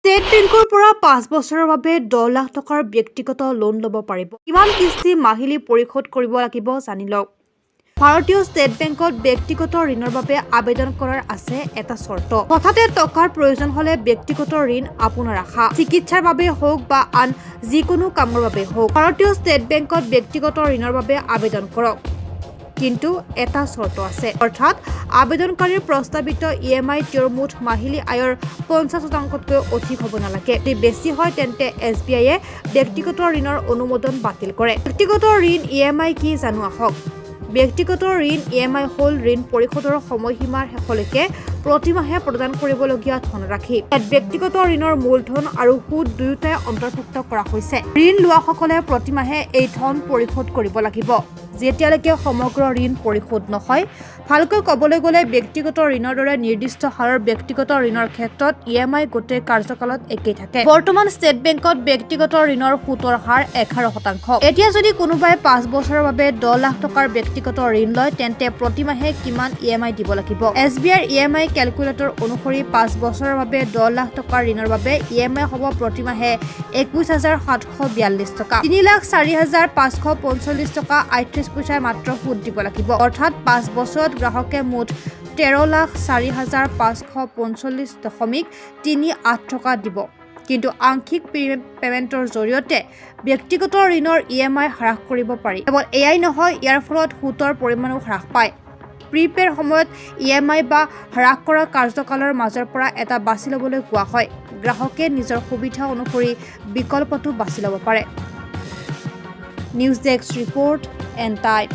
State বেংকৰ পৰা 5 বছৰৰ বাবে 10 লাখ টকাৰ ব্যক্তিগত লোন ল'ব পাৰিব। কিমান কিস্তি মাহিলী পৰিশোধ কৰিব লাগিব, জানি লওক। ভাৰতীয় ষ্টেট বেংকত ব্যক্তিগত ঋণৰ বাবে আবেদন কৰাৰ আছে এটা চৰ্ত। হঠাতে টকাৰ প্ৰয়োজন হ'লে ব্যক্তিগত ঋণ আপোনাৰ আশা। চিকিৎসাৰ বাবে হওক বা আন যিকোনো কামৰ বাবে হওক, ভাৰতীয় ষ্টেট বেংকত ব্যক্তিগত ঋণৰ বাবে আবেদন কৰক। কিন্তু এটা চৰ্ত আছে, অৰ্থাৎ আবেদনকাৰীৰ প্ৰস্তাৱিত ইএমআই তেওঁৰ মুঠ মাহিলী আয়ৰ 50 শতাংশতকৈ অধিক হ'ব নালাগে। যদি বেছি হয়, তেন্তে এছবিআইয়ে ব্যক্তিগত ঋণৰ অনুমোদন বাতিল কৰে। ব্যক্তিগত ঋণ ইএমআই কি, জানো আহক। ব্যক্তিগত ঋণ ইএমআই হ'ল ঋণ পৰিশোধৰ সময়সীমাৰ শেষলৈকে প্ৰতিমাহে প্ৰদান কৰিবলগীয়া ধনৰাশি। ইয়াত ব্যক্তিগত ঋণৰ মূলধন আৰু সুদ দুয়োটাই অন্তৰ্ভুক্ত কৰা হৈছে। ঋণ লোৱাসকলে প্ৰতিমাহে এই ধন পৰিশোধ কৰিব লাগিব, যেতিয়ালৈকে সমগ্ৰ ঋণ পৰিশোধ নহয়। ভালকৈ ক'বলৈ গ'লে ব্যক্তিগত ঋণৰ দৰে নিৰ্দিষ্ট হাৰৰ ব্যক্তিগত ঋণৰ ক্ষেত্ৰত ইএমআই গোটেই কাৰ্যকালত একেই থাকে। বৰ্তমান ষ্টেট বেংকত ব্যক্তিগত ঋণৰ সুতৰ হাৰ 11%। এতিয়া যদি কোনোবাই 5 বছৰৰ বাবে 10 লাখ টকাৰ ব্যক্তিগত ঋণ লয়, তেন্তে প্ৰতিমাহে কিমান ইএমআই দিব লাগিব? এছবিআইৰ ইএমআই কেলকুলেটৰ অনুসৰি 5 বছৰৰ বাবে 10 লাখ টকাৰ ঋণৰ বাবে ইএমআই হ'ব প্ৰতিমাহে 21,742 টকা। 3,04,545 টকা 38 পইচাৰ মাত্ৰ সুদ দিব লাগিব। অৰ্থাৎ 5 বছৰত গ্ৰাহকে মুঠ 13,04,545.38 টকা দিব। কিন্তু আংশিক পেমেণ্টৰ জৰিয়তে ব্যক্তিগত ঋণৰ ইএমআই হ্ৰাস কৰিব পাৰি। কেৱল এয়াই নহয়, ইয়াৰ ফলত সুতৰ পৰিমাণো হ্ৰাস পায়। প্ৰিপেৰ সময়ত ইএমআই বা হ্ৰাস কৰা কাৰ্যকালৰ মাজৰ পৰা এটা বাছি ল'বলৈ কোৱা হয়। গ্ৰাহকে নিজৰ সুবিধা অনুসৰি বিকল্পটো বাছি ল'ব পাৰে। News desk report, N time.